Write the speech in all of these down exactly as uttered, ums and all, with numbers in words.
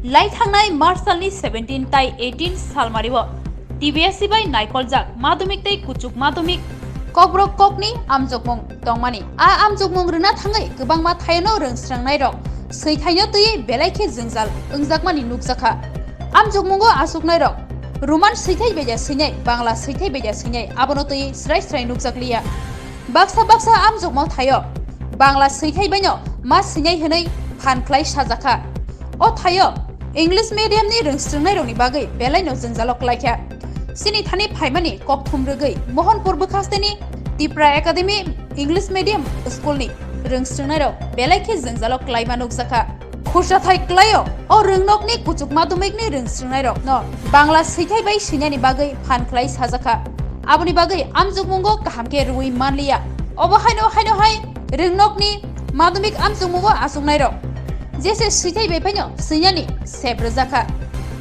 Lai thangnai March salni seventeen tai eighteen salmario T B S E bai naikoljak madhyamik tei kuchuk madhyamik Kokborok kokni amjokmung tongmani. A amjokmung rwna thangwi kwbangma thaiono rwng srwngnairok swithaino twiwi belai khe jwngjal wngjakmani nukjakha. Amjokmungo achuknairok Roman swithai bai ya swinai, Bangla swithai bai ya swinai, abono twiwi srai srai nukjakliya. Baksa baksa amjokmung thaio Bangla swithai baino ma swinai hwnwi phan khlai sajakha. O thaio English medium ni rwng srwngnairokni bagwi belaino jwngjalo klaikha. Chini thani phaimani kokthum rwgwi Mohanpur bwkhasteni Tipra Academy English Medium School ni rwng srwngnairok belai khe jwngjalo klaima nukjakha. Khursathai klaio o rwngnokni kuchuk madhyamikni rwng srwngnairokno Bangla swithai bai swinani bagwi phan khlai sajakha. Aboni bagwi amjokmungo kaham khe rwui manliya. Obo haino haino hai rwngnokni madhyamik amjokmungo achuknairok jese swithai bai phaino swinani sep rwjakha.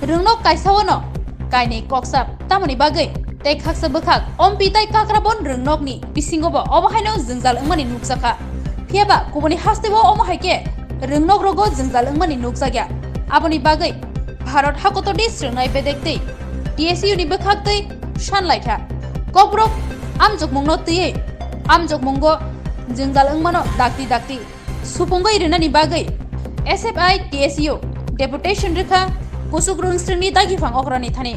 Rwngnok kaisao no kainwi koksap tamoni bagwi tei khaksa bwkhak Ompi tai Kakrabon rwngnokni bisingobo obo haino jwngjal wngmani nukjakha. Phiyaba kubuni hasteo omo hai khe rwngnokrogo jwngjal wngmani nukjakya. Aboni bagwi Bharat hakotorni srwngnai bedek tei T S U ni bwkhak twi sanlaikha. Kokborok amjokmungno twiwi amjokmungo jwngjal wngmano dakti dakti supungwi rwnani bagwi S F I T S U deputation rwkha kuchuk rwng srwngni dagiphang okrani thani.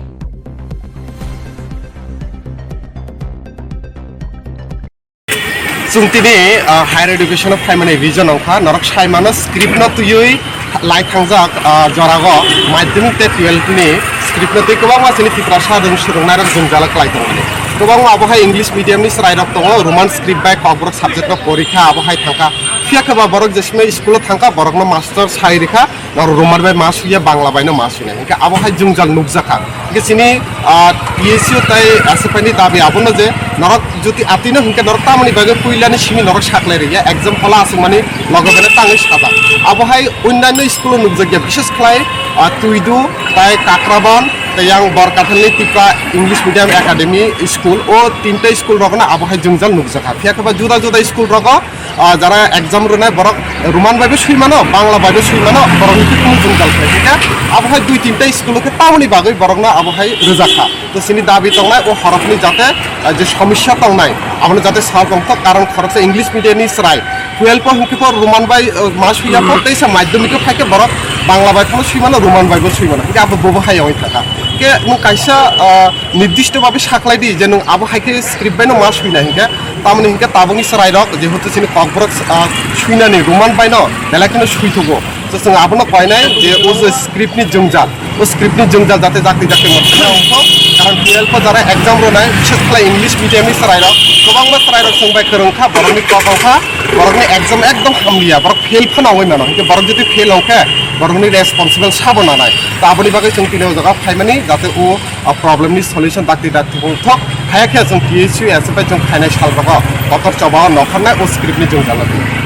Chwng tini, ah, higher education o phaimani reason wngkha, norok saimano script no twiwi lai thangjak, ah, jorago madhyamik tei twelve ni script no twi kwbangma chini Tiprasa rwng swrwngnairok jwngjalo kwlai tongmani. Kwbangma abo hai English medium ni chwrairok tongo, Roman script bai Kokborok subject no porikha, abo hai thangkha. Phiya khe ba borok je simi school o thangkha, borokno master sai rikha, norok Roman bai ma suya, Bangla bai no ma suya. Hinkhe abo hai jwngjal nukjakha. Hinkhe chini, ah, T S U tai S F I ni dabi abono je norok jodi atwino hinkhe norok tamoni bagwi puilani simi norok saklai rikya, exam phola aswkmani loge bene tangwi sajak. Abo hai onnanyo school o nukjakya, bishes khlai, ah, Tuidu tai Kakrabon tai yang Borkathalni Tipra English Medium Academy School, o tinta school rokno abo hai jwngjal nukjakha. Phiya khe ba juda juda school rogo ah, jara exam rwnai borok Roman bai bo sui mano, Bangla bai bo sui mano, borok ni kunu jwngjal khlai kha. Abo hai dui tinta school o khe tamoni bagwi borok no abo hai rwjak kha. To chini dabi tongnai o horok ni jate, ah, je somosya tongnai, abo no jate solve wng thok, karon khoroksa English medium ni chwrai twelve o hinkhe pho Roman bai, ah, ma suya pho, teisa madhyamik o phai khe borok Bangla bai pho sui mano, Roman bai bo sui mano, hinkhe abo bo bo hai wngwi thaka. Hinkhe nwng kaisa, ah, nirdisto babe saklai di je nwng abo hai khe script bai no ma suina hinkhe, tamoni hinkhe tabukni chwrairok jehetu chini Kokborok, ah, suinani Roman bai no belai kheno suithogo. So chwng abono koinai je o je script ni jwngjal, o script ni jwngjal jate jakti jakti mothai ongkho, karon twelve o jara exam rwnai, bishes khlai English medium ni chwrairok, kwbangma chwrairok chwng bai kwrwng kha, borokni kok ongkha, borokni exam ekdom hamliya, borok fail phano ongwi mano, hinkhe borok jodi fail ongkhe, borokni responsible sabo nanai. To aboni bagwi chwng tini o jaga phaimani, jate o ah, problem ni solution dakti dakti wng thok. Haya khe chwng T S U S F I chwng phainai sal rogo kotor choba o nokharnai o script ni jwngjal o.